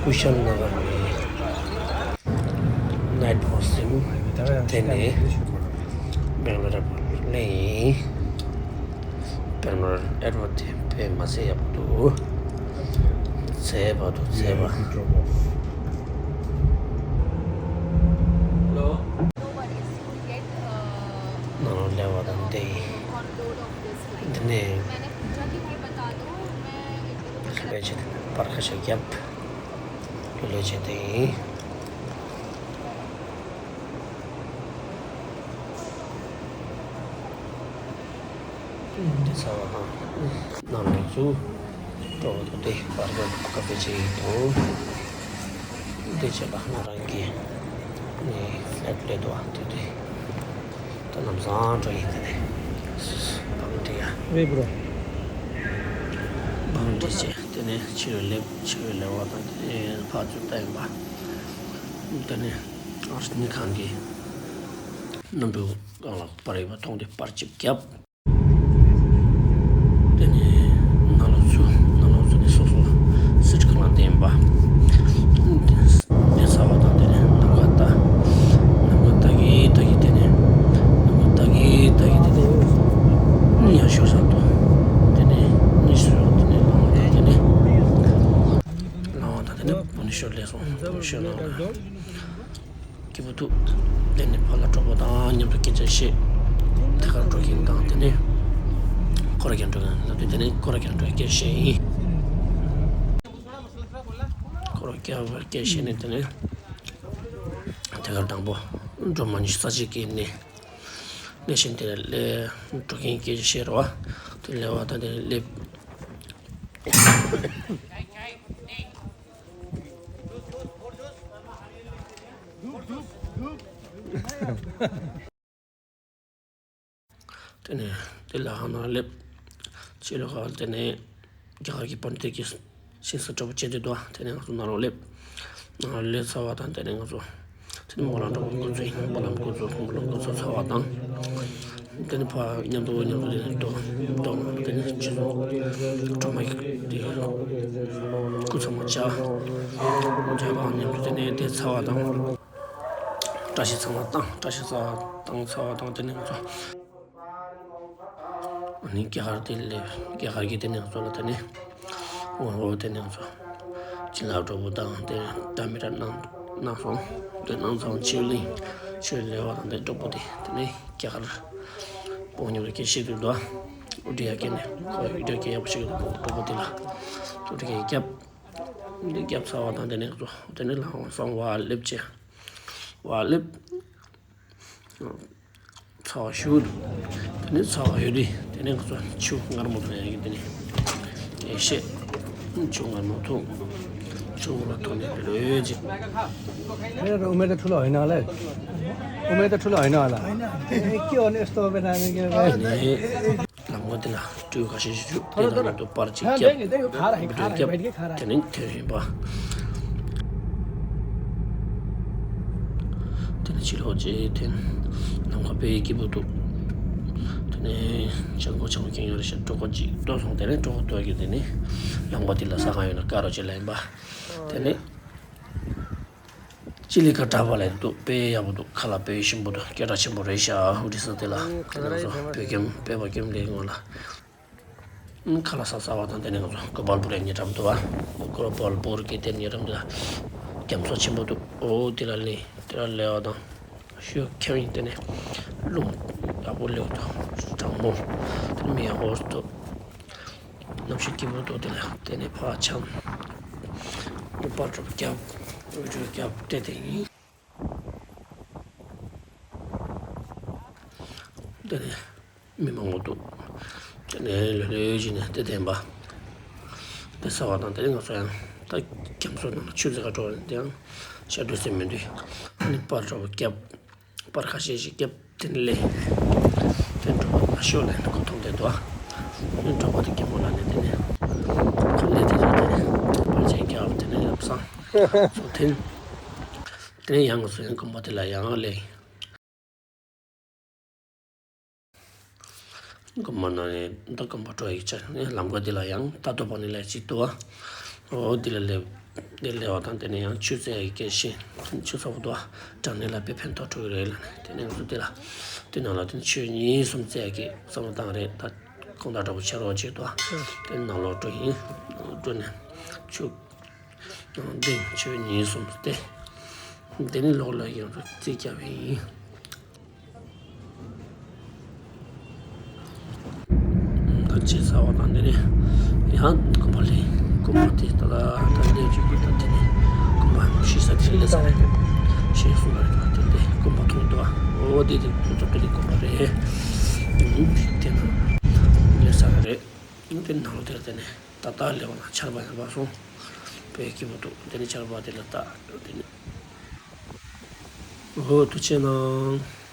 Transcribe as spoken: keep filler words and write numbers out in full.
ཀུ་ཤལ་ནགར་ནས་ནའིཊ་པོ་སིམ་དེ་ནས་སྦེང་ལོར་ལེན་ཡིན། སྦེང་ལོར་ཨེར་པོརཊ་དེ་དཔེ་མ་ཚད་ཡག་པོ་འདུག་མཛེས་པ་འདུག་མཛེས་པ། ནང་ལོགས་སླེབས་པ་དང་དེ་འདི་ནས་ལྷོད་ལྷོད་བྱས་ཏེ་པར་ཁ་ཤས་བརྒྱབ། ལྷོད་ལྷོད་བྱས་ཏེ་ཡིན། འདི་ཚ་བ་དང་ནང་ལོགས་སུ་སྤྲོ་བོ་དང་དེ་བར་དུ་ཀ་ཕེ་ཆེ་ཡིན་དང་། འདི་བྱས་པ་ང་རང་གི་ནི་ཕ་ལེཊ་ལས་དོ་དེ་དེ་ད་ལམ་སང་འགྲོ་ཡིན། དེ་ནས་བང་འདྲི་ཡ་ཝེ་བྷྲོ། བང་འདྲི་བྱས་དེ་ནས་ཕྱི་རུ་སླེབས། ཕྱི་རུ་སླེབས་པ་དང་དེ་ནས་ཕར་ཚུར་ལྟ་ཡིན་པ། དེ་ནས་ཨར་ནི་གང་གི་རྣམ་པའི་སྒང་ལ་པར་ཡོད་པ་མཐོང་སྟེ་པར་གཅིག་བརྒྱབ། དེ་ནས་ནང་ལོགས་ཚུར་ནང་ལོགས་ཚུར་ནས་སོ་སོ་སི་ཊི་གང་ལ་བསྡད་ཡིན་པ། དེ་ཚ་བ་དང་དེ་ནས་ནམ་མཁའ་ལྟ། ནམ་མཁའ་ལྟ་གི་ལྟ་གི་དེ་ནས་ནམ་མཁའ་ལྟ་གི་ལྟ་གི་དེ་ནས་ཡར་ཤོག་ས་དོ། དེ་ནས་གཉིད་སུ་ཡོང་དེ་ནས་ལངས་པ་དང་དེ་ནས་ལངས་པ་དང་དེ་ནས་བུ་ནི་ཤོར་སླེབས་སོང་། བུ་ནི་ཤོར་ལངས་ལ། སྐྱིད་པོ་འདུག་དེ་ནས་ཕར་ལ་གྲོགས་པོ་དང་མཉམ་དུ་སྐད་ཆ་བཤད། ཐད་ཀར་འགྲོ་མཁན་དང་དེ་ནས་སྐོར་ར་རྒྱག་འགྲོ་མཁན་ལབ་དུས་དེ་ནས་སྐོར་ར་རྒྱག་འགྲོ་སྐད་བཤད་ཡིན། སྐོར་ར་རྒྱག་པར་སྐད་བཤད་ནས་དེ་ནས་ཐད་ཀར་དང་པོ་འགྲོ་མ་ཉུང་ས་གཅིག་གི་ནས་ནས་བཞིན་དེ་ལས་འགྲོ་མཁན་སྐད་ཆ་བཤད་རོགས། དེ་ལས་བ་དང་དེ་ནས་སླེབས། དེ་ནས་དེ་ལ་ཧ་ན་སླེབས། ཕྱི་ལོགས་ཁ་དེ་ནས་རྒྱ་གར་གྱི་པཎྜི་ཏ་གི་ཞིང་ས་འདྲ་པོ་བྱས་ཏེ་འདུག་དེ་ནས་ང་ཚོ་ནང་ལོགས་སླེབས། ནང་ལོགས་སླེབས་ཚར་བ་དང་དེ་ནས་ང་ཚོ་དེ་ནས་སྨོན་ལམ་འགྲོ་དགོས་ཚུལ་ཡིན། སྨོན་ལམ་འགྲོ་ཚུལ་སྨོན་ལམ་འགྲོ་ཚུལ་ཚར་བ་དང་། དེ་ནས་ཕར་མཉམ་དུ་མཉམ་དུ་དེ་ནས་རྡོ་རྡོ་དེ་ནས་ཆུ་ཚོད་སྒྲོལ་མ་དེ་སྐུ་ཚང་མ་བཅར། བཅར་བ་མཉམ་དུ་དེ་ནས་དེ་ཚར་བ་དང་། བཀྲ་ཤིས་ཚང་མ་བཏང་། བཀྲ་ཤིས་ཚང་མ་བཏང་ཚར་བ་དང་དེ་ནས་ང་ཚོ་ཨ་ནི་རྒྱ་གར་དེ་ལས་རྒྱ་གར་གྱི་དེ་ནས་ང་ཚོ་ལ་དེ་ནས་ངོ་བོ་དེ་ནས་ང་ཚོ་བྱིན་རླབས་སྒྲོལ་མ་དང་དེ་ནས་ད་མི་ར་གནང་གནང་སོང་། དེ་གནང་ཚར་ཕྱིར་ལིང་ཕྱིར་ལེ་བ་དང་དེ་སྒྲོལ་མ་དེ་དེ་ནས་རྒྱ་གར་བོ་ཉོ་རེ་སྐད་བཤད་དུས་འདུག་ཨ་འུ་ཏི་ཡ་སྐད་ནས་ཁོ་འུ་ཏི་ཡ་སྐད་ཡག་པོ་ཞིག་འདུག་སྒྲོལ་མ་དེ་ལ་འུ་ཏི་ཡ་སྐད་རྒྱབ། འདི་རྒྱབ་ཚར་བ་དང་དེ་ནས་ང་ཚོ་དེ་ནས་ལྷ་ཁང་སོང་བ་སླེབས་བྱས། བ་སླེབས། ཚ་བ་ཞུ་འདུག་དེ་ནས་ཚ་བ་ཡོད་དུས་དེ་ནས་ང་ཚོ་ཆུ་མངར་མོ་འཐུང་ཡག་གི་དེ་ནས་ཡེ་ཤེས་ཆུ་མངར་མོ་འཐུང་། ཆུ་མངར་མོ་འཐུང་ནས་ལོས་ཅི། मेरा तो उम्र तो ठुला होइन होला है। उम्र तो ठुला होइन होला। के हो नि यस्तो बेला? ལམ་ཁ་འདི་ལ་སྤྲུལ་ཁ་ཤས་ཤིག་བཞུགས། དེ་དང་མཉམ་དུ་པར་ཅིག་བརྒྱབ། བི་ཌིའོ་བརྒྱབ། དེ་ནས་ཐོན་བཞིན་པ། དེ་ནས་ཕྱི་ལོགས་ཅིག་ཐོན། ལམ་ཁ་དཔེ་སྐྱིད་པོ་འདུག་དེ་ནས་ཅང་གོ་ཅང་གོ་ཁྱེད་ཡོད་རེད་ཤག་གྲོད་ཁོག་ཅིག་ལྟོགས་སོང་། དེ་ནས་གྲོད་ཁོག་ལྟོགས་ཀྱི་དེ་ནས་ལམ་ཁ་འདི་ལ་ཟ་ཁང་ཡོད་ན་དཀའ་རོགས་བྱེད་ལ་ཡིན་པ། དེ་ནས། ཅི་ལི་ཀ་གྲྭ་པ་ལ་འདུག་དཔེ་ཡག་པོ་འདུག་ཁ་ལག་དཔེ་ཞིམ་པོ་འདུག་སྐད་གྲགས་ཆེན་པོ་རེད་ཤག་འོ་དེ་ས་དེ་ལ་དེ་ནང་སོང་བོད་ཁྱིམ་བོད་པ་ཁྱིམ་ལས་ངོ་ལ། ཁ་ལག་ཟ་ཟ་བ་དང་དེ་ནས་ང་ཚོ་གོ་པལ་པུར་ཡ་ཉེ་འགྲམ་འདུག་བ། གོ་པལ་པུར་གི་དེ་ཉེ་འགྲམ་འདུག་རྒྱ་མཚོ་ཆེན་པོ་འདུག་འོ་དེ་ལ་ལས་དེ་ལ་ལས་བ་དང་ཤུ་ཁྱེར་ཡིན། དེ་ནས་རླུང་ཡག་པོ་ལེགས་འདུག་གྲང་མོ། དེ་ནས་མི་ཡག་པོ་འདུག་གནམ་གཤིས་སྐྱིད་པོ་འདུག་དེ་ལ་དེ་ནས་ཕར་འཁྱམས། པར་སྒྲུབ་རྒྱབ། བི་ཌིའོ་རྒྱབ་སྟེ་དེ་ཡིན། དེ་ནས་མི་མང་པོ་འདུག་དེ་ནས་ལྷོད་ལྷོད་བྱས་ནས་དེ་བསྡད་པ། དེ་ཟ་བ་དང་དེ་ནས་ང་ཚོ་ཡང་ད་རྒྱ་མཚོ་ནང་ལ་ཆུ་འཛེག་ག་འགྲོ་བ་རེད། དེ་ཡང་ཤར་འགྲོ་སྲིད་མི་འདུག་ཨ་ནི་པར་འདྲ་པོ་བརྒྱབ། པར་ཁ་ཤས་ཤིག་བརྒྱབ། དེ་ནས་སླེབས། དེ་འགྲོ་བ་ན་ཤོག་ལ་ནི་ཁོ་མཐོང་བསྡད་འདུག་ཨ་ནི་འགྲོ་བ་དེ་རྒན་མོ་ལ་ནི་དེ་ནས་ཁོ་སླེབས་དེ་ཚོ་དེ་ནས་པར་ཆས་བརྒྱབ། དེ་ནས་ལམ་སང་ཚོ་དེ་ནས། དེ་ནས་ཡང་ང་ཚོ་ཡང་དགོན་པ་དེ་ལ་ཡང་སླེབས། དགོན་པ་ནང་ནས་ད་དགོན་པ་འགྲོ་ཡི་ཆ་ནས་ལམ་ཁ་འདི་ལ་ཡང་ད་དོ་པ་ནི་ལ་ཅིག་འདུག་ཨ། འོ་འདི་ལ་སླེབས། དེ་ལས་བ་དང་དེ་ནས་ཡང་ཆུ་བཙལ་ཡག་གི་ཤེས་ཆུ་ཚ་པོ་འདུག་དྲང་གནས་ལ་དཔེ་ཕན་ཐོགས་འགྲོ་གི་རེད་ལབ་ནས་དེ་ནས་ང་ཚོ་དེ་ལ་དེ་ནང་ལ་དེ་ནས་ཆོས་ཉིན་གསུམ་བཙལ་ཡག་གི་བསམ་བློ་བཏང་རེད། ད་ཁོང་དང་འདྲ་པོ་ཕྱིར་རོགས་བྱེད་དོ། དེ་ནང་ལོགས་འགྲོ་ཡིན། འགྲོ་ནས་ཆུ་འདི་ཆོས་ཉིན་གསུམ་སྟེ། དེ་ནས་ལོག་ལ་ཡང་རྩིས་རྒྱག་པ་ཡིན། ད་ཅི་ཟ་བ་དང་དེ་ནས་ཡང་དགོན་པ་ལས་དགོན་པ་དེ་ད་ལྟ་ད་ལས་ཅིག་པ་ད་དེ་ནས་དགོན་པ་ཤི་ས་དེ་ལས་ས་རེད། ཤི་སོང་བ་རེད། ད་དེ་ནས་དགོན་པ་མཐོང་འདུག་ཨོ་དེ་དེ་ཁོ་ཚོ་དེ་ནས་དགོན་པ་རེད། དེ་ན་ལས་ས་རེད། དེ་ནང་ལོགས་དེ་ལ་དེ་ནས་ད་ལྟ་ལས་བ་ན་ཆར་པ་ཡང་བབས་སོང་། དཔེ་སྐྱིད་པོ་འདུག་དེ་ནས་ཆར་པ་དེ་ལ་ད་དེ་ནས་ཨོ་ཐུགས་རྗེ་གནང་།